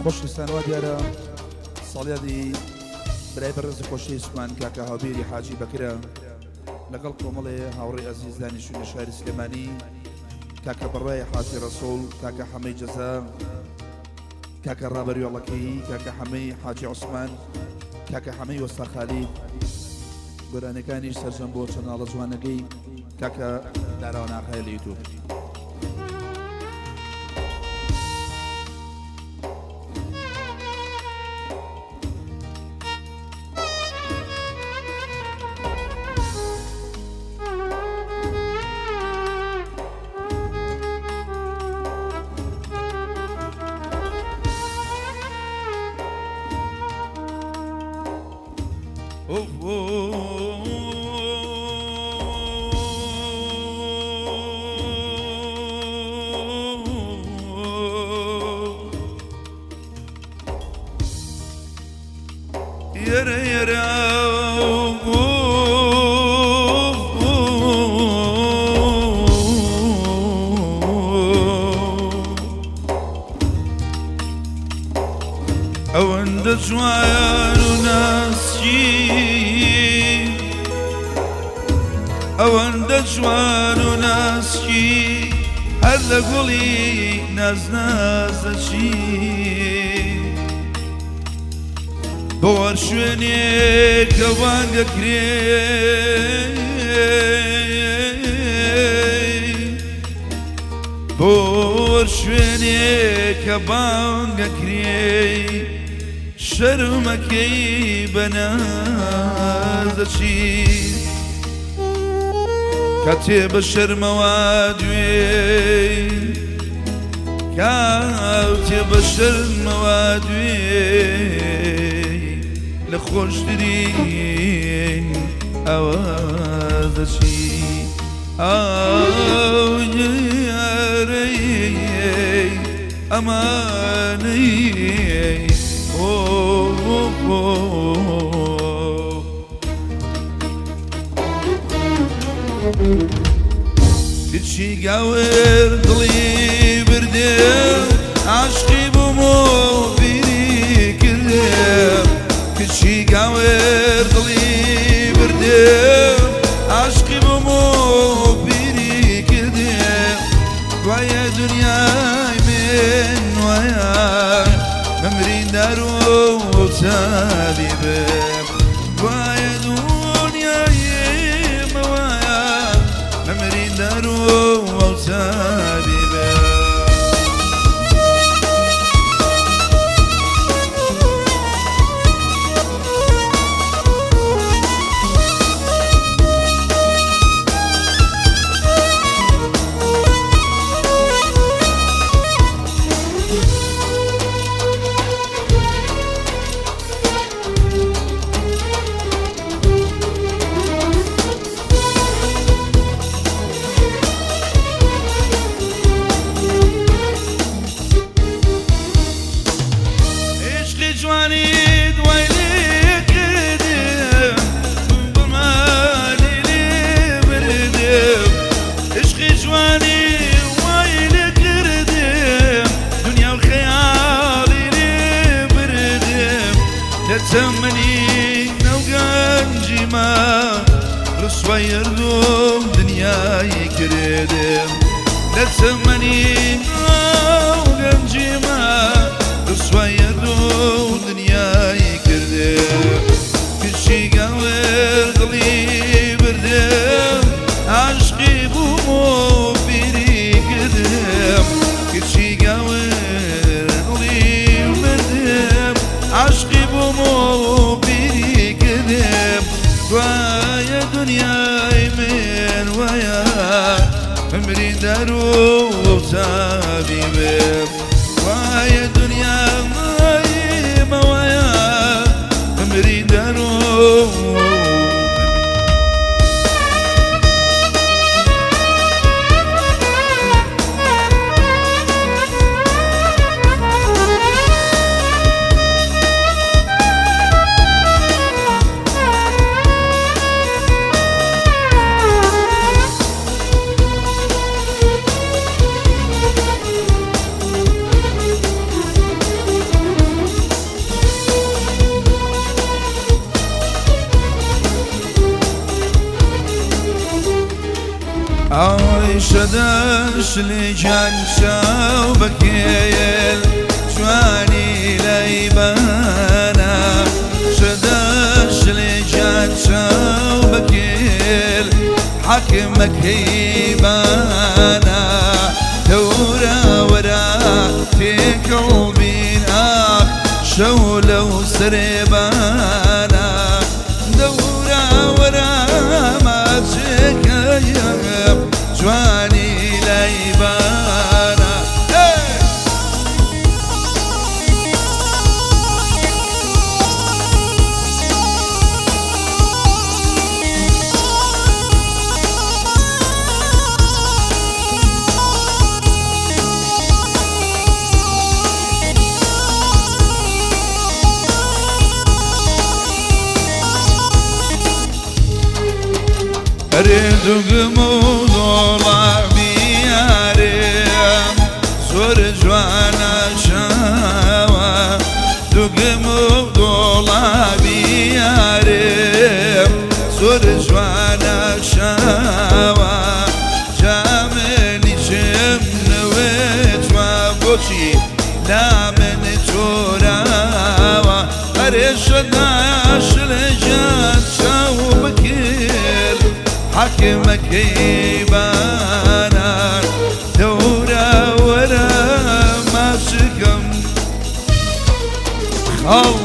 خۆشویستان وا دیارە ساڵیادی برای بەڕێز و خۆشەویستمان کاکە هاوبیری حاجی بەکرە لەگەڵ کۆمەڵێ هاوڕێی ئەزیز دانیشتوون لە شاری سلێمانی، کاکە بڕای حاجی ڕەسوڵ، کاکە حەمەی جەزا، کاکە ڕابەر وێڵەکەیی، کاکە حەمەی حاجی عوسمان، کاکە حەمەی وەستا خالید. گۆرانیەکانیش سەرجەم بۆ چەناڵە جوانەکەی کاکە داراوە ناقای لە یوتوب. یەرە یەرە ئەوەندە جوان و ناسکی، ئەوەندە جوان و ناسکی، هەر لە گوڵی نازنازەچی. بۆ هەر شوێنێک کە بانگ دەکرێ، بۆ هەر شوێنێک کە بانگ دەکرێ، شەرمەکەی بە نازەچی. کاتێ بە شەرمەوە دوێ، کاتێ بە شەرمەوە دوێ، لە خۆشترین ئاوازەچی. ئاو یارەی ئەمانەی ئۆ. کچی گاور دڵی بردێ، عاشقی بووم و بیری کردێ. کچی گاور دڵی بردێ، عاشقی بووم و بیری کردێ. وایە دنیای من وایە، ممریندار و تابیبم. وایە دنیای مەوایە، ممریندار و تابیبم. عشقی جوانی دوای لێ کردم، بمانی لێ بردم. عشقی جوانی وای لێ کردم، دنیا و خەیاڵی لێ بردم. لە تەمەنی نەوگەنجیمە ڕسوای هەردوو دنیای کردم. لە تەمەنی نەوگەنجیمە ڕسوای هەردوو دنیای کردم. کچی گاور دڵی بردم، عاشقی بووم و بیری کردم. کچی گاور دڵی بردم، عاشقی بووم و بیری کردم. وایە دنیای من وایە، مریندار و تابیبم. وایە دنیای مەوایە، مریندار و. شەدەشلی گیان چاو بەکێل جوانی لای بانە شەدەشلی گیان چاو بەکێل حەکمەکەی بانە دەورە وەرە تێکەڵ بین ئاخ شەو لەو سەرێبانە دەورە وەرە ماچێکەیەم جوانی لای بانە. ئەرێ دوگم و دۆڵابی یارێم زۆر جوانە شاوە دوگم و دۆڵابی یارێم زۆر جوانە شاوە جامنی چم نوێتوە بۆچی لا من تۆراوە ئەرێ شەداش لە ژان چاو بکرد حەکمەکەی بانە دەورە وەرە ماچکەم خاڵ.